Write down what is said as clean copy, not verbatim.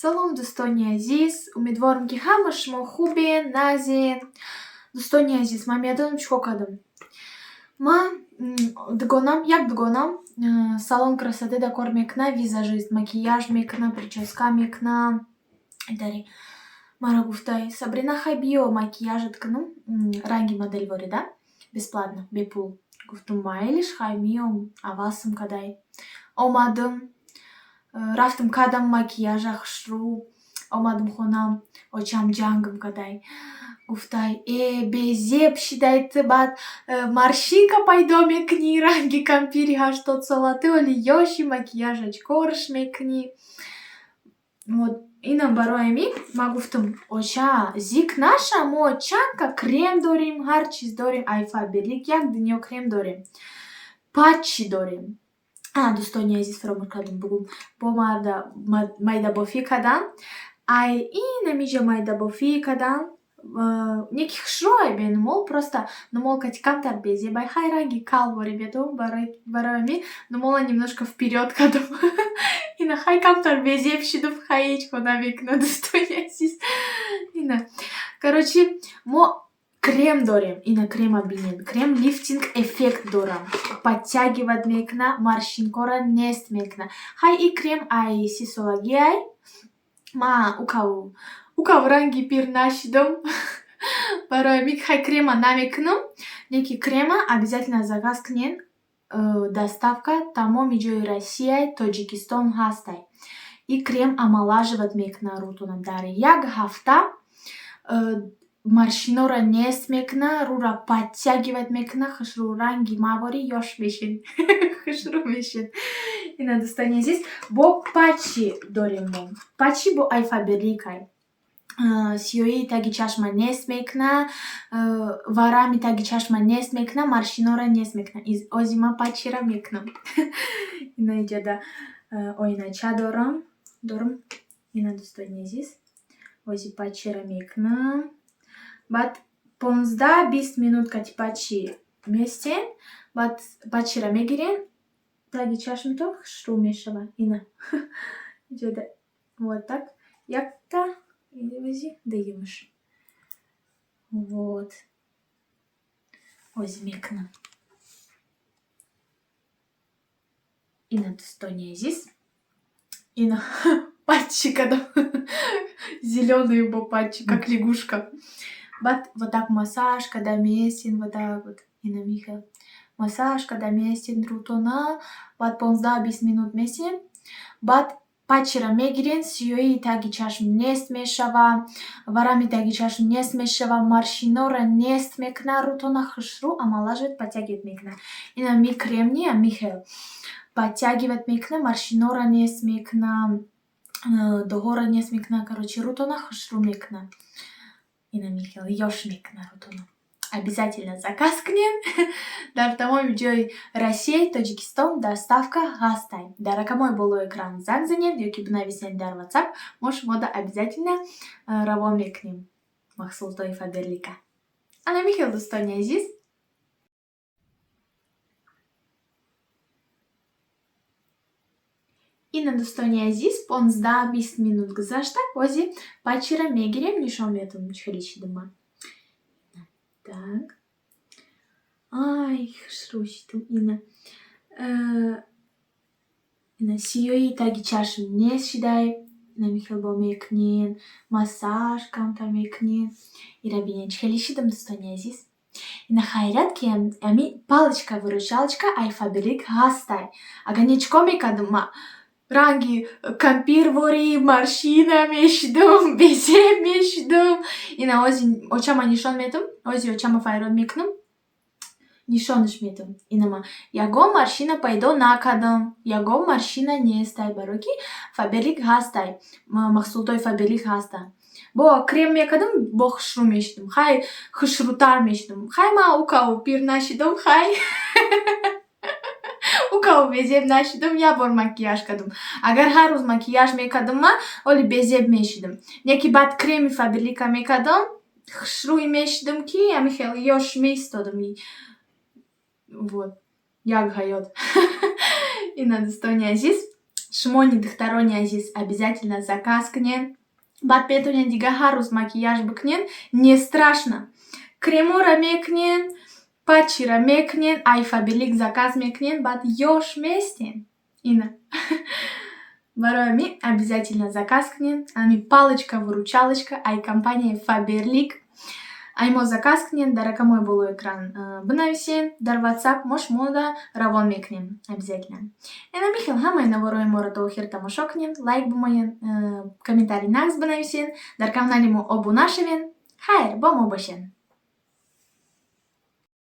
Салом, дӯстони азиз! Умедворам, ки ҳама шумо хубен, нағзен. Дӯстони азиз, ман медонам, чӣ кор кардам. Ман дугонам, як дугонам салон красоты да кор мекуна, визажист, макияж мекуна, прическа мекуна. Дари мара гуфтай: «Сабрина, хай биё, макияжат кунам, ранги моделворӣ да, бесплатно, бепул». Гуфтам: «Майлиш, хай миём», авасм кадай. Омадам, рафтам, кардам макияжа хушрӯ, омадам хона, очам ҷангам кадай. Гуфтай: «Э, безеб шидай ту, баъд морщинка пайдо мекунӣ, ранги кампири 80-сола, ту ҳоли ёши, макияжа чӣ корш мекунӣ?» Вот инам барои ҳамин ман гуфтам: «Оча, зик наша, мо чандта крем дорем, ҳар чиз дорем, ай Фаберлик як дунё крем дорем, патчи дорем». А, дӯстони азиз, фаромӯш кардам бугум, бо марда майдабофӣ кардан, ай инамиҷа майдабофӣ кардан, не ки хушрӯ ай бенумол, просто нумол кати камтар безебай, хай ранги калворӣ медом, барои ҳамин нумола немножко вперёд кардам. Ина хай камтар безеб шидум, хай ҳеҷ кор намекунад, дӯстони азиз. Ина, короче, мо крем дорем, ина крема бинед, крем лифтинг эффект дорам, подтягивать мекуна, морщинкора нест мекуна. Хай и крем ай 30-солагӣ ай, ман укав ранги пир нашидам, барои ҳамин хай крема намекунам, не ки крема обязательно заказ кунед, доставка тамоми ҷои Россия, Тоҷикистон ҳастай. И крем омолаживать мекуна рӯтона, дар як ҳафта морщинора нест мекуна, рӯра подтягивать мекуна, хушрӯ ранги маворӣ ёш мешед, хушрӯ мешед. Ина, дӯстони азиз, бо патчи дорем мо. Патчи бо ай Фаберлик ай. Сиёҳии таги чашма нест мекуна, варами таги чашма нест мекуна, морщинора нест мекуна. Ози ман патчира мекунам. Ина иҷода оинача дорам. Ина, дӯстони азиз, ози патчира мекунам. Баъд 15-20 минут кати патчи местен, баъд патчира мегирен, таги чашмтон хушрӯ мешавад. Ина иҷода вот так якта ози дуюмаш. Вот. Ози мекунам. Ина, дӯстони азиз, ина патчи кардам. Зелёный бо патчи, как лягушка. Баъд вот так массаж карда местен, вот так вот, ина михел. Массаж карда местен рӯтона, баъд 15-20 минут местен, баъд патчира мегирен, сиёҳии таги чашм нест мешава, варами таги чашм нест мешава, морщинора нест мекуна, рӯтона хушрӯ омолаживать, подтягивать мекуна. Ина ми крем не михел. Подтягивать мекуна, морщинора нест мекуна, доғҳоро нест мекуна, короче, рӯтона хушрӯ мекуна. Ина михел ёш мекуна рӯтона. Обязательно заказ кунед. Дар тамоми ҷои Россия, Тоҷикистон доставка ҳастай. Дар рақамҳои болои экран занг занед ё ки бинависед дар WhatsApp, мо шуморо обязательно равон мекунем маҳсулотҳои Фаберлика. Ана михел, дӯстони азиз. Ина, дӯстони азиз, 15-20 минут гузашта, ози патчира мегирем, нишон медиҳам, чӣ хеле шидам ман. Так. Ай, хушрӯ шидам, ина. Ина сиёҳии таги чашм нест шидай. Ина михел бо мекунен, массаж камтар мекунен. Ира бинед, чӣ хеле шидам, дӯстони азиз. Ина хайрият, ки ами палочка выручалочка ай Фаберлик ҳастай. Агар не, чӣ кор мекардам ман? Ранги кампирворӣ морщина мешидам, безеб мешидам. Ина ози очама нишон медиҳам, ози очама фарёд мекунам, нишонаш медиҳам. Ина ман ягон морщина пайдо накардам, ягон морщина нестай, барое ки Фаберлик ҳастай, маҳсулотҳои Фаберлик ҳастанд. Бо крем мекардам, бо хушрӯ мешидам, хай хушрӯтар мешидам. Хай ман укав пир нашидам, хай укав безеб нашидам, як бор макияж кардам. Агар ҳар рӯз макияж мекардам ман, ҳоли безеб мешидам. Не ки баъд креми Фаберлика мекардам, хушрӯй мешидам, ки ами хеле ёш меистодам. Вот, як ҳаёт. Ина, дӯстони азиз, Шумони, духтарони азиз, обязательно заказ кунед. Баъд метавонед дига ҳар рӯз макияж бикунед, не страшно. Кремора мекунед, патчира мекунед, ай Фаберлик заказ мекунед, баъд ёш местен. Ина. Барои ҳамин обязательно заказ кунед. Ами палочка выручалочка ай компанияи Фаберлик. Ай мо заказ кунед, дар рақамҳои болои экран бинависед дар WhatsApp, мо шуморо равон мекунем обязательно. Ина михел, ҳамаи наворҳои моро то охир тамошо кунед, лайк бимоед, комментарий нағз бинависед, дар канали мо обуна шавед. Хайр, бо мо бошед.